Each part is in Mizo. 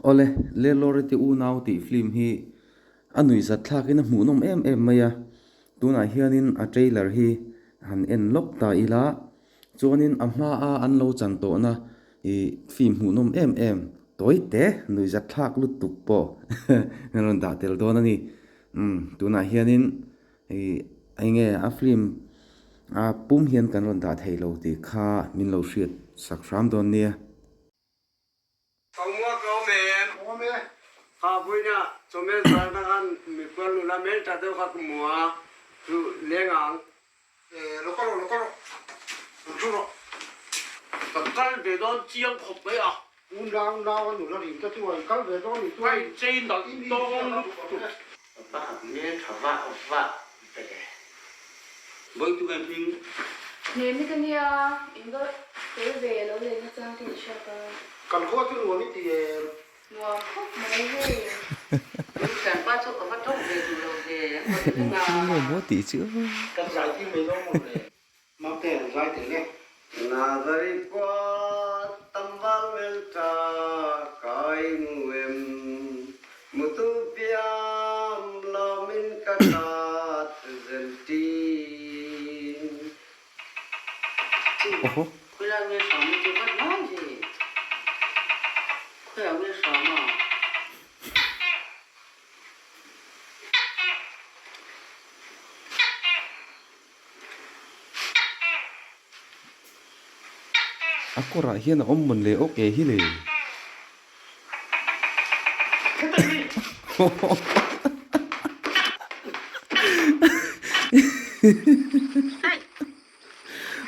Awle, Lerlawri te unau tih film hi a nuihzat thlakin a hmuhnawm em em mai a, tunah hianin a trailer hi han en lawk ta ila, chuanin a hmaa an lo chan tawhna ih film hmuhnawm em em tawi te nuihzat thlak lutuk pawh an rawn dah tel dawn a ni. Umm tunah hianin ih eng nge a film a pum hian kan rawn dah thei lo tih kha min lo hriat sak hram dawn nia. Ka mua ka awm em? Awm e. Kha vawiina chawhmel zarna khan mipuan nula mel ta deuh kha ka hmu a, chu leng ang. E, lo kal rawh, lo kal rawh. Rawn thu rawh. Ka kal ve dawn chiang khawp mai a. U nau nau a nula rin te chu a inkal ve dawn ni chuan. Ka inchei nalh dawn lutuk. Ka hmel tha vah vah ve. Vawitu nge hming? Hnehmi ka nia, in va tel ve lo leh na chang te in hriat a. Kan khua chu nuam i ti em? Nuam khawp mai hei. Min thianpa chu ka va tawng ve duh lo ve, an rawn ti Engthil a. nge maw tih chu. Kan zai tir mai dawn maw le? Mate an zai tel e. Nazari khua tambal melta kai mu em Mutu piam lawmin ka tat zel tin. Oho. Khawilai nge hram chu va hnai ve. Khawiah nge hram a? A kawrah hian a awm mawn le awk e hi le.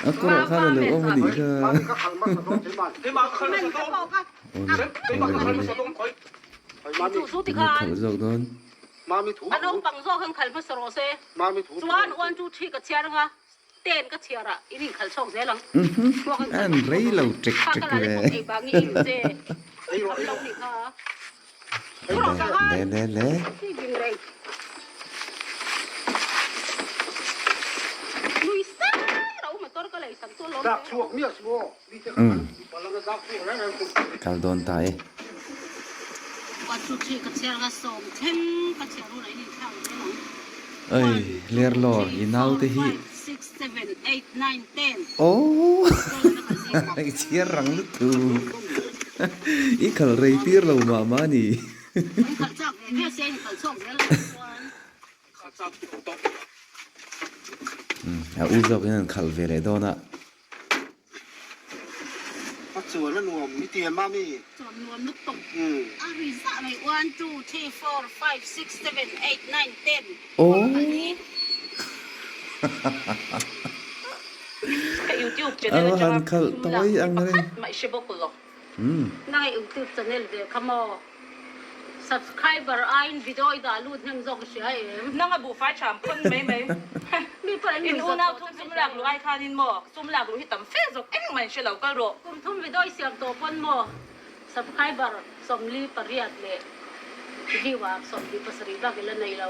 A kawrah khan a lo awm a nih kha. Awle awle awle. Enge khalh zawk dawn. A naupang zawk hian khal hmasa rawh se. Chuan one two three ka chhiar anga ten ka chhiar ah in inkhal chhawk zel ang. An rei lo ṭek ṭek ve. Le le le. Umm kal dawn ta e. Oi Lerlawr i naute hi Aww i chhiar rang lutuk i khal rei tir lo mah mah a ni. A u zawk in an khalh ve leh dawn a. A chuan a nuam i ti em mami? Chuan nuam lutuk. A ri zah mai one two three four five six seven eight nine ten Aww. Ka YouTube A channel va atanga han khalh sum tawi lak ang reng. pakhat mah i hre bawk lo. Umm. Nang i YouTube channel ve kha maw? Subscriber aiin video i dah lut hnem zawk i hria em? Nang a buhfai ṭham khawn mai mai. Mi pawh an In nuih zawk unau tawh thum che sum mai lak thei luh ai khanin maw sum lak luh hi tam fe zawk engmah in hre lo kal rawh. Kum thum video i siam tawh pawn maw subscriber 48 leh viewer 27 bak i la nei lo.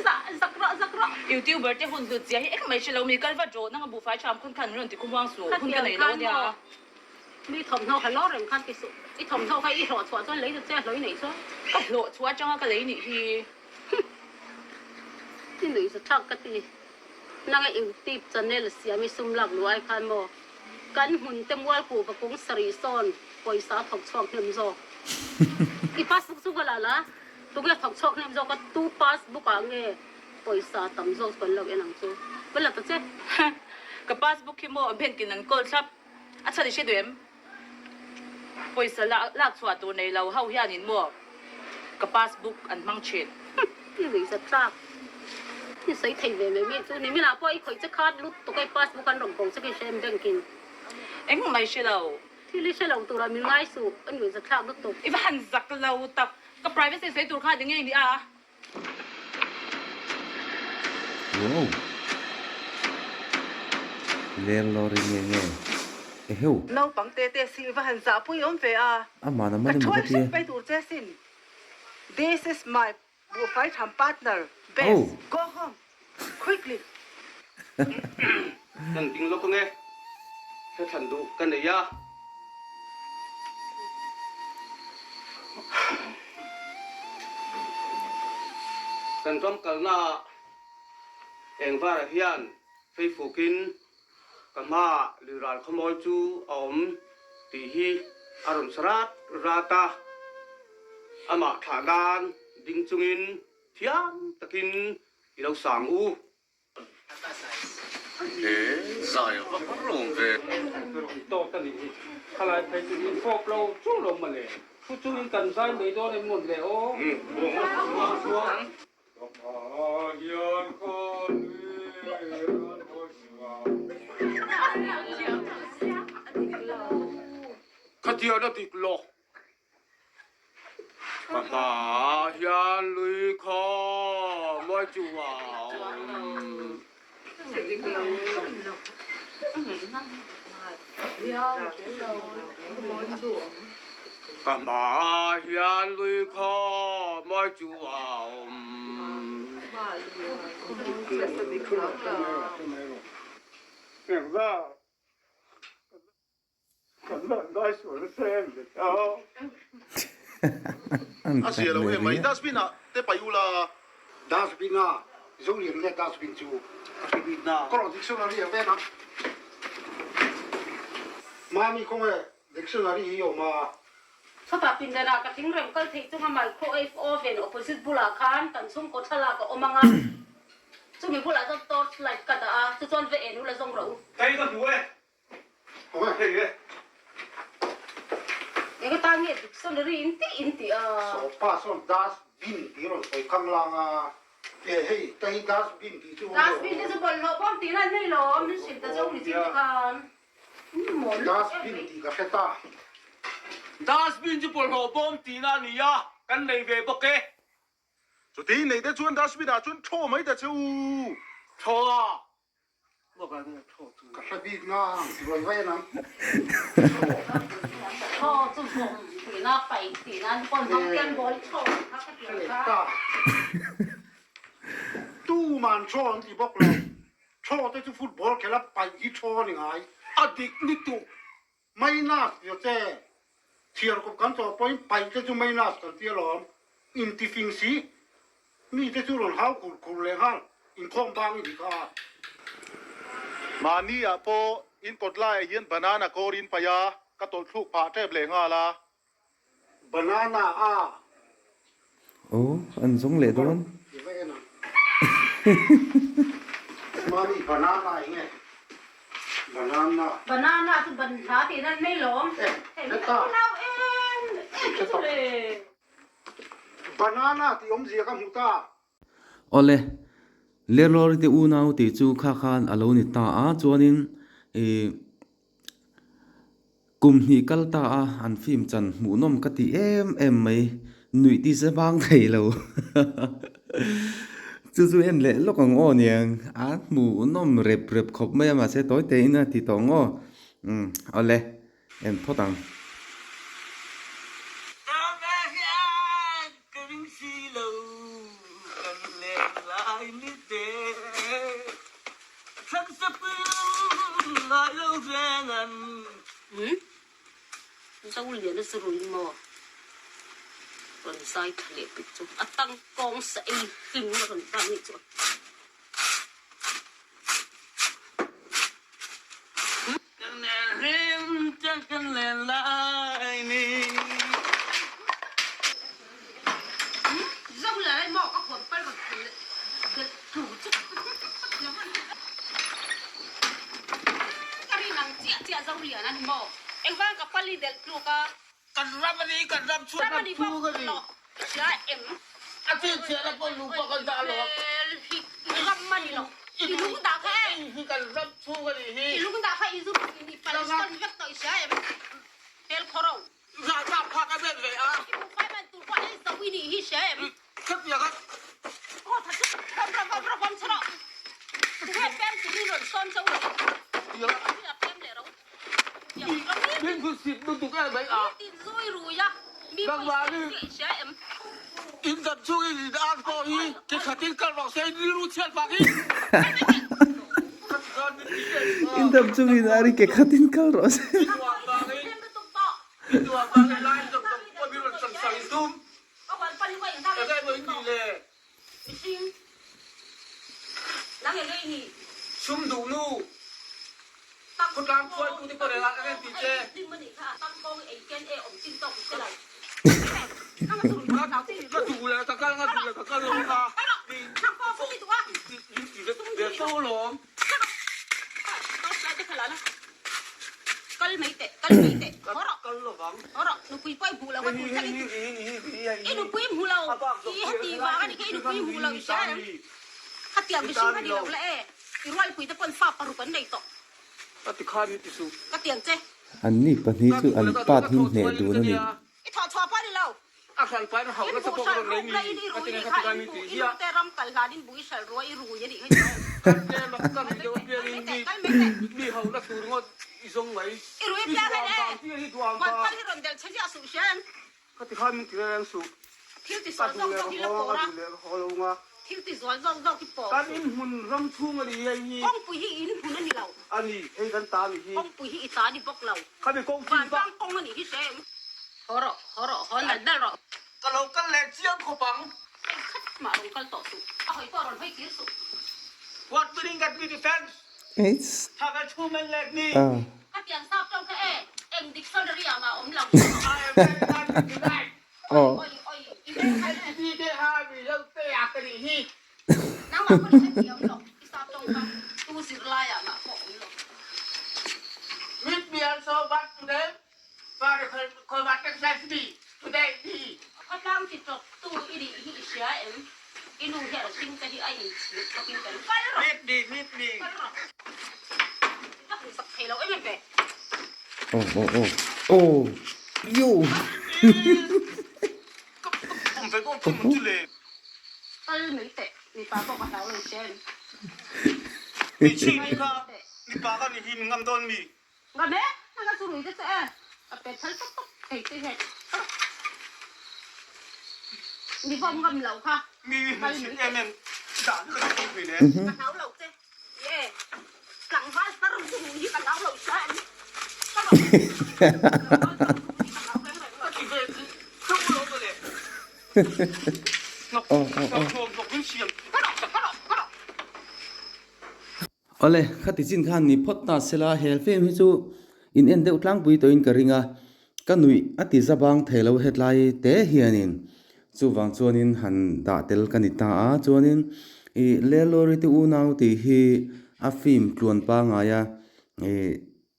Zah zak rawh zak rawh. Youtuber te hun hlut zia hi engmah i hre lo mi kal vat rawh nang a buhfai ṭham khawn khan rawn ti khawmuang suh hun ka Khatiang nei lo khan ania. maw Mi thawmhnaw kha lawr reng khan ti suh. I thawmhnaw kha i hlawh chhuah chuan lei ta che a hlawh i neih chuan. Ka hlawh chhuah atanga ka lei nih hi. I nuih za thlak ka ti. Nanga YouTube channel siam i sum lak luh ai khan maw kan hmun te mual kuh va kung sarih sawn pawisa a thawk chhuak hnem zawk. I passbook chu ka la la, tunge thawk chhuak hnem zawk a tu passbook ah nge pawisa tam zawk chu kan lo en ang chu. Va la ta che. Ka passbook hi maw bank in an kawl thlap. A chhan i hre duh em? Pawisa lak chhuah tur nei lo ho hianin maw ka passbook an hmang thin. I nuihzat tlak i sawi thei ve mai mai chu nimin ah pawh i khawih che khat lut tuk a i passbook an rawn ko che ka i hre em bank in. Engmah i hre lo. Thil i hre lo turah min ngai suh a nuihzat thlak lutuk. I va han zak lo tak. Ka privacy sawi tur kha ti ngei ni a. Wow. Ler lawri nge nge. Eheu. Naupang te te si va han zahpui awm ve a. A man a Ka man emaw thuai ka tia. hrep mai tur che sin. This is my buhfai tham partner best. Oh. Go home quickly. Kan ding lawk ange. Hla thlan duh ka nei a. Kan ram kalnaah Engvara hian feifukin ka hmaah luiral khawmawi chu a awm tih hi a rawn sa rat rat a. Amah thlah nan ding chungin thiam takin i lo sang u. He zai a va har awm ve. Tawk a nih hi. Khalai phei chu in fawp lo chung lo mawle. Thu chungin kan zai mai dawn em mawn le aw. Khatian a dik lo. Ka hmaah hian lui khaw mawi chu a awm. Ka hmaah hian lui khaw mawi chu a awm. A zia lo em mai dustbin ah te paih ula. Dustbin a zo lian nge dustbin chu ka rawn dictionary a ven a. Mami khawnge dictionary hi awm a. Chutah pindanah ka thingrem kal theih chunga microwave oven opposite bulah khan kan chhungkaw thlalak a awm ang a, chumi bulah chuan torch light ka dah a, chuchuan ve en ula zawng rawh u. Kei ka hmu e. Eng atan nge dictionary in tih in tih a? Sawpa sawn dustbin tih rawn sawi khang lang a, e hei ta hi dustbin tih chu. Dustbin te chu bawlhhlawh bawm tih nan nei lo, min hrilh ta zawng ni chin te khan. Dustbin tih ka hre ta. Dustbin chu bawlhhlawh bawm tihna a ni a, kan nei ve bawk e. Chuti nei te chuan dustbin ah chuan thaw mai ta che u. Thaw a! Ka hre bik na ang rawn ven ang. Thaw chu vawm tihna paih tihna ni pawn hmang tian bawl thaw kha ka ti ang kha. Tuman thaw an ti bawk lo. Thaw te chu football khela paih hi thaw a ni ngai. A dik lutuk. Minus tia che. Chhiar kawp kan chawh pawhin paih te chu minus kan ti alawm. Intifing si. Mi te chu rawn hau khur khur leh nghal. Inkhawm bang i nih kha. Mahni ah pawh in kawt laiah hian banana kawr in paih a, ka tawlh thluk phah tep leh nghal a. Banana a. Aw, an zawng leh dawn. I va en ang. Mami banana eng e? Banana. Banana chu banhla tih nan mai lawm. Eh, heta. Nau em em chu le. Banana tih awmzia ka hmu ta. Awle, Lerlawri te unau tih chu kha khan a lo ni ta a, chuanin ih kum hnih kal ta a an film chan hmuhnawm ka ti em em mai, nuih ti se vang thei lo chu chu en leh lawk ang aw niang, a hmuhnawm rep rep khawp mai a mahse tawi tein a ti tawh ang aw, umm awle. En phawt ang. Tana hian ka ring si lo kan leng lai ni te Thlang sapin ngai lo veng an. Umm Zo lian a chu rui maw? Rawn zai thla leh pek chu a tang kawng sa ei hlim a rawn vang nih chu a. Kan nen hlim chang kan len lai ni. Zo la lai maw ka hawn pal rawn thlen leh belh tur chu ka rin ang chiah chiah zo lian a ni maw engvang ka pali delh tluk a. Kan ram a ni, kan ram chhuat ram chhung a ni. Hria em? A chinchhiahna pawh lung pawh kan dah lo. Hmel hi i ram a ni lo. I lung dah kha e. Hei hi kan ram chhung a nih hi. I lung dah kha i zum i ni palsawn vek tawh i hria em? Hmel khaw ro. Zah phak a bet ve a. I buhfai man tur pawh ei zo i nih hi hria em? Khatiang a. Aw tha chu ram ram ram ram ram chhe rawh. Tunge pem turin rawn sawn chauh lo. Tunge pem leh ro. Min thu sit lutuk em mai a. In dam chhung in in ar pawh hi ke khatin kal rawh se rilru chhiat vang hi. In dam chhung in ar hi ke khatin kal rawh se. Mihring nang eng ei ni. Sum duh nu. Khawtlang khuai tu te pawh rel ah ka en ti che. Ka duh le ka kal nga duh le ka kal lo kha. Min ti vek ve fo lawm. Kal mai teh, kal mai teh. Haw rawh. Kal lovang. Haw rawh. Nupui pawh i hmuh lo kha tun thleng i nupui hmu lo i heti vang a ni kha i nupui hmu lo i hria em? Khatiang mihring kha ni lo la e. I rualpui te pawn fa paruk an nei tawh. Ka ti khan i ti suh. Ka tiang che. An ni pahnih chu an pat hi hneh dun a ni. I thawh chhuah pawh a ni lo. A hran pain a hauh nasa pawh ka rawn nei ni. Ka ti nge ka ti kai mi tih hi a. I te ram kal hlan in bui hralh rua i rui a nih kha i Kan te mak ka rui deuh apiang in mi mi hauh na tur ngawt i zawng mai. I rui apiang hian e. Huan pal hi rawn delh che ziah suh hrian. Ka ti khan min ti reng suh. Thil ti sual zawk zawk hi la pawr a. Thil ti zual zawk zawk hi pawr. Kan inhmun ram chhung a ni hei hi. Kawngpui hi inhmun a ni lo. A ni, hei kan ta a ni hi. Kawngpui hi i ta a ni bawk lo. Khami kawng chin bak. Vantlang kawng a nih hi hre em. Haw rawh, haw rawh, haw nalh nalh rawh. Ka lo kal leh chiang khawp ang. Hei khat mah rawn kal tawh suh. A hawi pawh rawn hawi kir suh. What meaning that we defense? Have a human like me. Ka tiang sap tawng kha e, eng dictionary ah mah awm lo. I am very glad to delight. Oi oi oi i hmel kha e. Ni te ha mi lo te a ka nih hi. Nangmah pawh ni heti awm lo, i sap tawng kha tu zirlai ah mah pawh awm lo. Meet me also but today Khawtlang ti tawp tu i nih hi i hria em? I nu hian a hring te hi a inchhir khawpin ka ring. Kal rawh! Kal rawh! I va hmuh sak thei lo em em ve? Aw aw aw aw yo Kal mai teh, mipa pawh ka hlau lo che em? Ngam e, nanga chu rui te che e, a pet thal tawp tawp thei che hian mi vawm ngam lo kha kal mai teh. Ka hlau lo che i e, tlangval tar zu rui hi ka hlau lo hria em, ka rawh tlangval tar zu rui hi ka hlau reng reng lo. Aw aw aw. Awle, khati chin khan ni phawt ta sela he film hi chu in en deuh tlangpui tawhin ka ring a, ka nuih a ti za bang thei lo hetlai te hianin chuvang chuanin han dah tel ka ni ta a, chuanin ih Lelawri te unau tih hi a film tluan pangngai a ih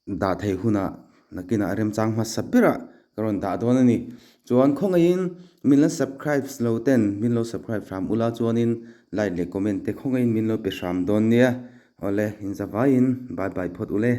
Dah theih hunah nakinah remchang hmasa berah ka rawn dah dawn a ni. Chuan khawngaihin min la subscribe lo ten min lo subscribe hram ula chuanin like leh comment te khawngaihin min lo pe hram dawn nia. Awle, inzavaiin bye bye phawt ule.